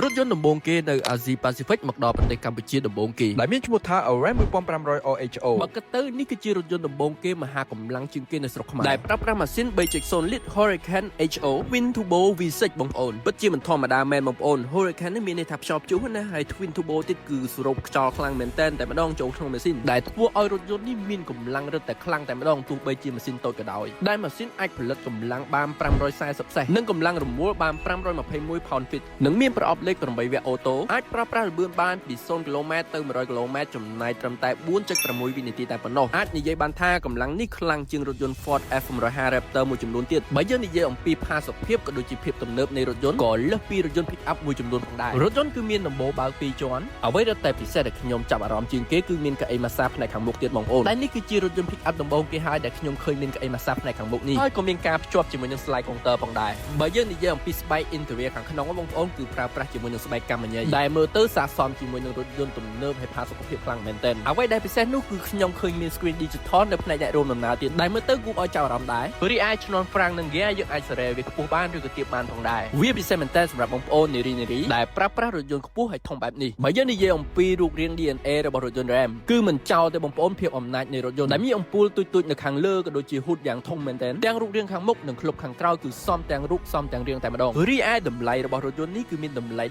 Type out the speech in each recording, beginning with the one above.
រថយន្តដំបូងគេនៅអាស៊ីប៉ាស៊ីហ្វិកមកដល់ប្រទេសកម្ពុជាដំបូងគេ ដែលមានឈ្មោះថា Ram 1500 RHO។ បើគិតទៅនេះគឺជារថយន្តដំបូងគេមហាកម្លាំងជាងគេនៅស្រុកខ្មែរដែលប្រើប្រាស់ម៉ាស៊ីន3.0លីត្រ Hurricane HO Twin Turbo V6 បងប្អូនពិតជាមិនធម្មតាមែនបងប្អូន Hurricane នេះមានន័យថាខ្យល់ព្យុះណាហើយ Twin Turbo ទៀតគឺសរុបខ្យល់ខ្លាំងមែនទែនតែម្ដងចូលក្នុងម៉ាស៊ីនដែលធ្វើឲ្យរថយន្តនេះមានកម្លាំងរឹតតែខ្លាំងតែម្ដងទោះបីជាម៉ាស៊ីនតូចក៏ដោយដែលម៉ាស៊ីនអាចផលិតកម្លាំងបាន540សេះនិងកម្លាំងរមួលបាន521 pound feet និងមានប្រអប់លេខ8វគ្គអូតូអាចប្រើប្រាស់ល្បឿនបានពី0គីឡូម៉ែត្រទៅ100គីឡូម៉ែត្រចំណាយត្រឹមតែ4.6វិនាទីតែប៉ុណ្ណោះអាចនិយាយបានថាកម្លាំងនេះខ្លាំងជាងរថយន្ត Ford F150 Raptor មួយចំនួនទៀតបើយើងនិយាយអំពីផាសុកភាពក៏ដូចជាភាពទំនើបនៃរថយន្តក៏លើសពីរថយន្ត pick up មួយចំនួនផងដែររថយន្តគឺមានដំបូលបើកពីរជាន់អ្វីរឹតតែពិសេសដែលខ្ញុំចាប់អារម្មណ៍ជាងគេគឺមានកៅអីម៉ាស្សាផ្នែកខាងមុខទៀតបងប្អូនតែនេះគឺជារថយន្ត pick up ដំបូងគេហើយដែលខ្ញុំឃើញមានកៅអីម៉ាស្សាផ្នែកខាងមុខនេះហើយក៏មានការភ្ជាប់ជាមួយនឹង slide counter ផងដែរបើយើងនិយាយអំពីស្បែក interior ខាងក្នុងបងប្អូនគឺប្រើប្រាស់ជាមួយនឹងស្បែកកាំញីដែលមើលទៅស័ក្តិសមជាមួយនឹងរថយន្តទំនើបហើយផាសុកភាពខ្លាំងមែនទែនអ្វីដែលពិសេសនោះគឺខ្ញុំឃើញមាន screen digital នៅផ្នែកអ្នករួមដំណើរទៀតដែលមើលទៅគួរឲ្យចាប់អារម្មណ៍ដែររីឯឈ្នាន់ហ្វ្រាំងនិងហ្គាយើងអាចសេរីវាខ្ពស់បានឬក៏ទាបបានផងដែរវាពិសេសមែនទែនសម្រាប់បងប្អូននារីនារីដែលប្រើប្រាស់រថយន្តខ្ពស់ហើយធំបែបនេះបើយើងនិយាយអំពីរូបរាង DNA របស់រថយន្ត Ram គឺមិនចោលទេបងប្អូនភាពអំណាចនៃរថយន្តដែលមានអំពូលទូចៗនៅខាងលើក៏ដូចជាហ៊ូតយ៉ាងធំមែនទែនទាំងរូបរាងខាងមុខនិងក្លុបខាងក្រោយគឺសមទាំងរូបសមទាំងរាងតែម្ដងរីឯតម្លៃរបស់រថយន្តនេះគឺមានតម្លៃ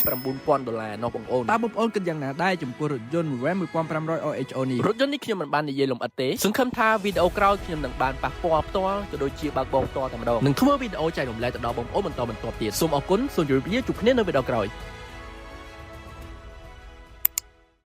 159,000ដុល្លារណោះបងប្អូន តើបងប្អូនគិតយ៉ាងណាដែរចំពោះរថយន្ត Ram 1500 RHO នេះ? រថយន្តនេះខ្ញុំមិនបាននិយាយលម្អិតទេសង្ឃឹមថាវីដេអូក្រោយខ្ញុំនឹងបានប៉ះពាល់ផ្ទាល់ក៏ដូចជាបើកបងផ្ទាល់តែម្ដងនឹងធ្វើវីដេអូចែករំលែកទៅដល់បងប្អូនបន្តបន្ទាប់ទៀតសូមអរគុណសូមជម្រាបលាជួបគ្នានៅវីដេអូក្រោយ។